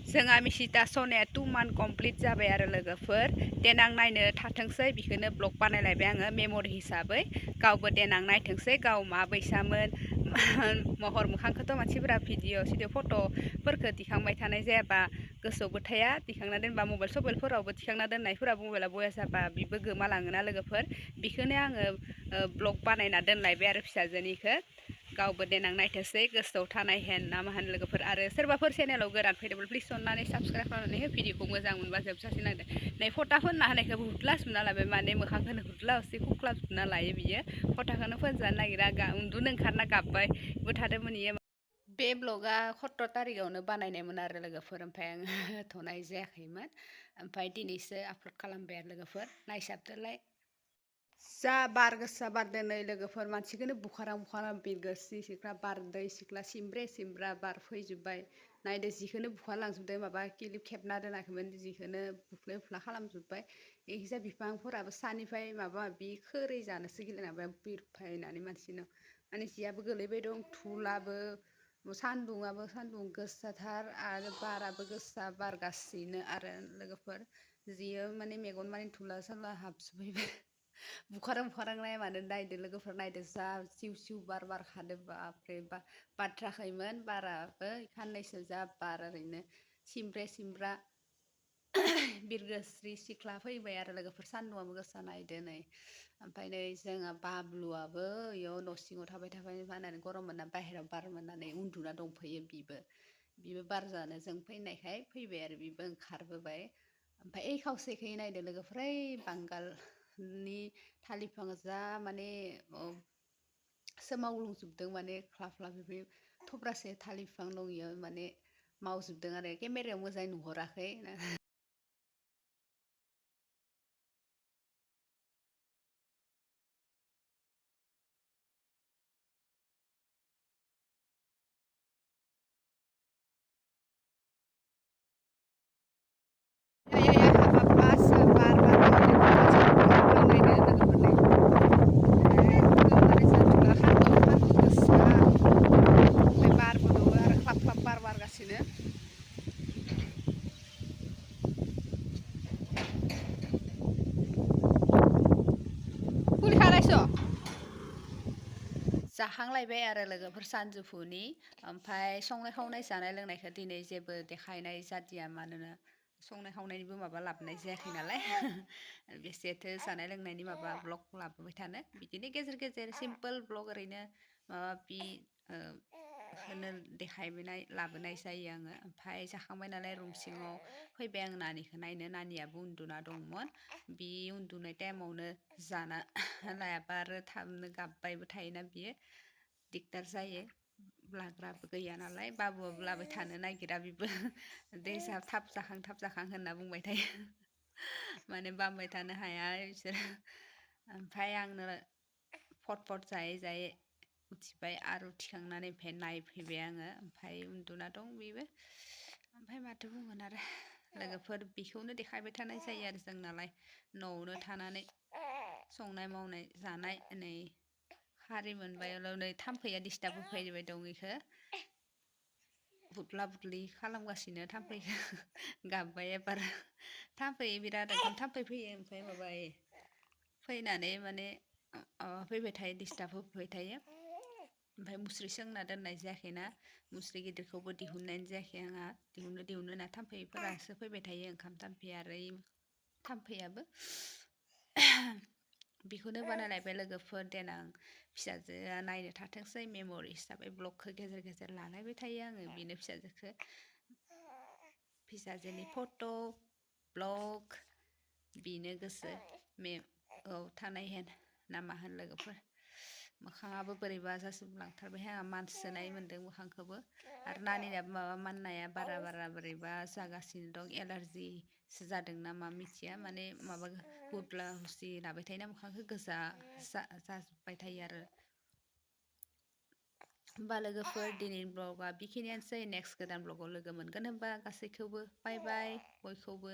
जोंहा मिसिता सनाया 2 month complete जाबाय आरो लोगोफोर देनां नायनो थाथोंसै बिखौनो ब्लग बानायलायबाय आङो मेमरि हिसाबै गावबो देनां नायथोंसै गाव माबायसामोन महर मोखांखौथ' मानसिफोरा भिडिअ फट'फोरखौ दिखांबाय थानाय जायाबा गोसोआवबो थाया दिखांना दोनबा मबाइल सबाइलफोरावबो दिखांना दोननायफोरा मबाइला बया जाबा बिबो गोमालाङोना लोगोफोर बेखौनो आङो ब्लग बानायना दोनलायबाय आरो फिसाजोनिखौ गावबो देनां नायथोंसै गोसोआव थानाय हेन ना मा होन लोगोफोर आरो सोरबाफोर चेनेलाव गोदान फैदोंमोन प्लिज अननानै साबस्क्राइब खालामनानै हो भिडिअखौ मोजां मोनबा जोबजासिम नायदो नै फटा फोनना होनायखौबो हुथ्लाजोबना लाबाय माने मोखांखौनो हुथ्ला हस्ते खुख्लाजोबना लायो बियो फटाखौनो फोनजानो नागिरा उन्दुनो ओंखारना गाबबाय थादोंमोन इयो बे ब्लगा 17 तारिखआवनो बानायनायमोन आरो लोगोफोर ओमफ्राय आं होथ'नाय जायाखैमोन ओमफ्राय दिनैसो आपल'ड खालामबाय आरो लोगोफोर नायसाबदोलाय जा बार गोसा बारदों नै लोगोफोर मानसिखौनो बुखारां बिरगोस्रि सिख्ला बारदै सिख्ला सिमब्रे बार फैजोब्बाय नायदो जिखौनो बुखारलांजोबदों माबा क्लिप खेबना दोनाखैमोन जिखौनो बुफ्ले बुफ्ला खालामजोब्बाय इखिजा बिफांफोराबो सानिफ्राय माबा माबि खोरै जानोसो गिलायलांबाय बिरफायनानै मानसिनाव माने जियाबो गोलैबाय दं थुलाबो सान्दुं गोसाथार आरो बाराबो गोसा बारगासिनो आरो लोगोफोर जियो माने मेगन माने थुला साला हाबजोबबाय बुखारां मानो नायदो लोगोफोर नायदो जा सिउ बार बारखादो बापरे बाथ्राखैमोन बाराबो खाननैसो जा बार ओरैनो सिमब्रा बिरगोस्रि सिख्ला फैबाय आरो लोगोफोर सान्दुंआबो गोसा नायदो नै ओमफ्राय नै जोंहा बाबलुआबो इयाव न' सिङाव थाबाय मानानै गरम मोनना बाहेरायाव बार मोननानै उन्दुना दंफैयो बिबो बार जानो जों फैनायखाय फैबाय आरो बिबो ओंखारबोबाय ओमफ्राय ओइ खावसेखै नायदो लोगोफोर ओइ बांगालनि थालिर बिफाङा जा माने सोमावलुजोबदों माने ख्लाब बे थब्रासे थालिर बिफां दं इयो माने मावजोबदों आरो केमेरायाव मोजाङै नुहराखै जाखांलायबाय आरो लोगोफोर सानजौफुनि ओमफ्राय संनाय खावनाय जानाय लोंनायखौ दिनै जेबो देखायनाय जादिया मानोना संनाय खावनायनिबो माबा लाबोनाय जायाखै नालाय बेसेथो जानाय लोंनायनि माबा ब्लग लाबोबाय थानो बिदिनो गेजेर गेजेर सिम्पोल ब्लग ओरैनो माबा माबि देखायनाय लाबोनाय जायो आङो ओमफ्राय जाखांबाय नालाय रुम सिङाव फैबाय आं नानिखौ नायनो नानियाबो उन्दुना दंमोन बि उन्दुनाय टाइमावनो जाना लायाबा आरो थाबनो गाबबायबो थायोना बियो दिगदार जायो लाग्राबो गैया नालाय बाबुआबो लाबाय थानो नागिरा बिबो दे थाब जाखां होनना बुंबाय थायो माने बामबाय थानो हाया बिसोर ओमफ्राय आंनो फट जायै उथिबाय आरो उथिखांनानै ओमफ्राय नायफैबाय आङो ओमफ्राय उन्दुना दं बेबो ओमफ्राय माथो बुंगोन आरो लोगोफोर बेखौनो देखायबाय थानाय जायो आरो जों नालाय न'आवनो थानानै संनाय मावनाय जानाय नै खारै मोनबाय नै थाम्फैया डिस्टार्ब होफैबाय दं इखो बुदला बुदलि खालामगासिनो थाम्फैखौ गाबबाय एबार थाम्फै बिराद थाम्फै फैयो ओमफ्राय माबायो फैनानै माने फैबाय थायो डिस्टार्ब होफैबाय थायो ओमफ्राय मुस्रि सोंना दोननाय जायाखैना मुस्रि गिदिरखौबो दिहुननाय जायाखै आंहा दिहुननो होनना थाम्फैफोरासो फैबाय थायो ओंखाम थाम्फै आरो थाम्फैयाबो बेखौनो बानायलायबाय लोगोफोर देनां फिसाजोआ नायनो थाथोंसै मेम'रि हिसाबै ब्लगखौ गेजेर गेजेर लालायबाय थायो आङो बेनो फिसाजोनि फट' ब्लग बेनो गोसो थानाय हेन ना मा होन लोगोफोर मोखाङाबो बोरैबा जाजोबलांथारबाय आंहा मानसोनाय मोन्दों मोखांखौबो आरो नानिनाबो माबा माननाया बारा बोरैबा जागासिनो दं एलारजिसो जादों ना मा मिथिया माने माबा हुदला हुसि लाबाय थायोना मोखांखौ गोजा जाजोब्बाय थायो आरो होमबा लोगोफोर दिनैनि ब्लगा बेखिनियानोसै नेक्स्ट गोदान ब्लगाव लोगो मोनगोन होनबा गासैखौबो बाय बाय बयखौबो